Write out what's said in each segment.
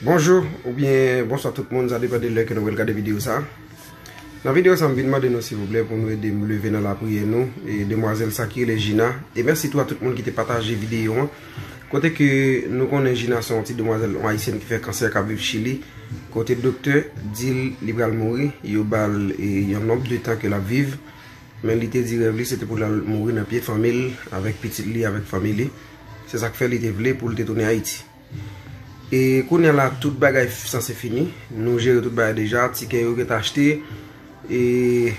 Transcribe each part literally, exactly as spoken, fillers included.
Bonjou oubyen bonswa tout moun, sa depann de lè ke nou pral gade videyo sa. Nan videyo sa, m vin mande nou silvouplè pou nou ede m leve nan lapriyè nou, e demwazèl sa ki rele Gina. E mèsi tou a tout moun ki te pataje videyo an. Kote ke nou konnen Gina se yon ti demwazèl, yon ayisyèn ki fè kansè k ap viv Chili. Kote doktè di l li pral mouri, yo ba l, e, yon nonb de tan ke l ap viv. Men li te di rèv li se te pou l al mouri nan pye fanmi l, avèk pitit li, avèk fanmi li. Se sa k fè li te vle pou l te tounen Ayiti. E kounye a la, tout bagay f- sanse fini. Nou jere tout bagay deja. Tikè yo gentan achte. E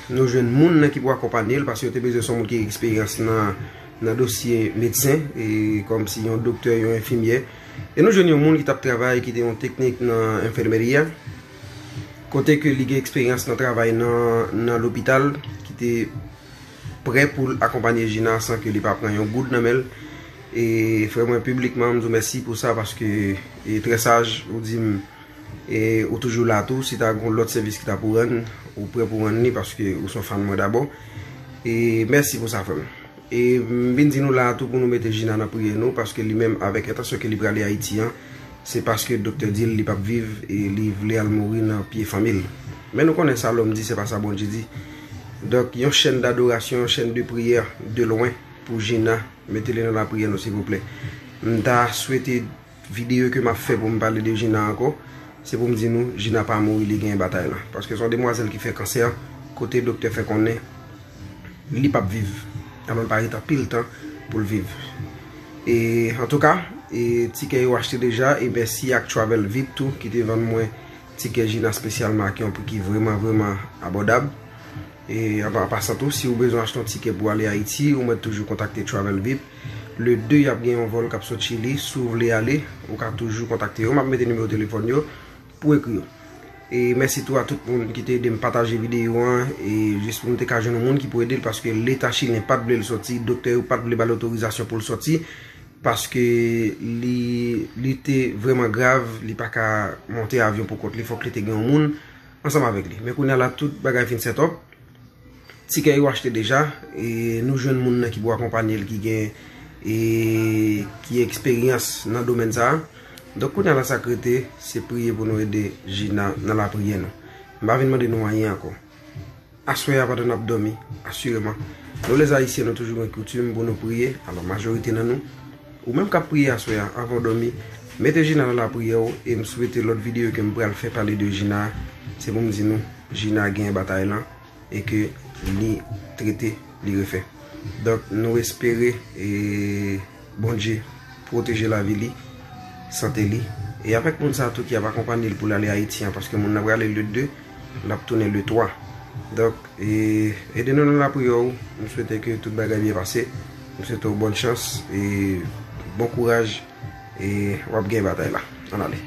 nou jwenn moun nan ki pou akonpanye l, paske yo te bezwen se yon moun ki gen eksperyans nan, nan dosye medsen, e kòmsi yon doktè, yon enfimyè. E nou jwenn yon moun ki t ap travay, ki te yon teknik nan enfermeria, kote ke li gen eksperyans nan travay nan, nan lopital, ki te prè pou l akonpanye Gina san ke li pa pran yon goud nan men l. E frè mwen, piblikman, m di w mèsi pou sa, paske, e, trè saj, ou di m, e, ou toujou la tou. Si ta gen lòt sèvis ki ta pou rann, ou prè pou rann li, paske ou se yon fan mwen dabò. E mèsi pou sa, frè m. E m vin di nou la tou pou nou mete Gina nan priyè nou, paske li menm, avèk entansyon ke li prale Ayiti an, se paske doktè di l li p ap viv e li vle al mouri nan pye fanmi l. Men nou konnen sa lòm di, se pa sa Bondye di. Donk, yon chèn dadorasyon, yon chèn de priyè de lwen pou Gina. Mete li nan lapriyè nou, silvouplè. M ta swete videyo ke m ap fè pou m pale de Gina ankò, se pou m di nou, Gina pa mouri, li genyen batay lan. Paske se yon demwazèl ki fè kansè, kote doktè fè konnen li p ap viv. Alò, l pa ret anpil tan pou l viv. E, antouka, e, tikè yo achte deja, e mèsi ak Travel Vip tou, ki te vann mwen tikè Gina espesyalman ak yon pri ki vrèman, vrèman abòdab. E, an, an pasan tou, si w bezwen achte yon tikè pou ale Ayiti, ou mèt toujou kontakte Travel Vip. Le de, y ap gen yon vòl k ap sot Chili. Si w vle ale, ou ka toujou kontakte yo. M ap mete nimewo telefòn yo pou w ekri yo. E mèsi tou a tout moun ki te ede m pataje videyo an, e jis pou m te ka jwenn yon moun ki pou ede l, paske Leta chilyen pa t vle l soti, doktè yo pa t vle ba l otorizasyon pou l soti, paske li, li te vrèman grav, li pa ka monte avyon pou kont li, fòk li te gen yon moun ansanm avèk li. Men kounye a la, tout bagay fin sètòp. Tikè yo achte deja, e nou jwenn moun nan ki pou akonpanye l ki gen, e ki eksperyans nan domèn sa a. Donk, kounye a la, sa k rete, se priye pou nou ede Gina nan lapriyè nou. M pa vin mande nou anyen ankò. Aswè a, pandan n ap dòmi, asireman, nou, lèzayisyen, nou toujou gen koutim pou nou priye. Alò, majorite nan nou, ou menm k ap priye aswè a, anvan w dòmi, mete Gina nan lapriyè w, e m swete lòt videyo ke m pral fè pale de Gina, se pou m di nou, Gina genyen batay lan, e ke li trete, li refè. Donk, nou espere, e, Bondye pwoteje lavi li, sante li, e avèk moun sa tou ki ap akonpanye l pou l ale Ayiti an, paske moun nan prale le de, l ap tounen le twa. Donk, e, ede nou nan lapriyè w, m swete ke tout bagay byen pase, m swete w bòn chans, e bon kouraj, e w ap gen batay la. Ann ale.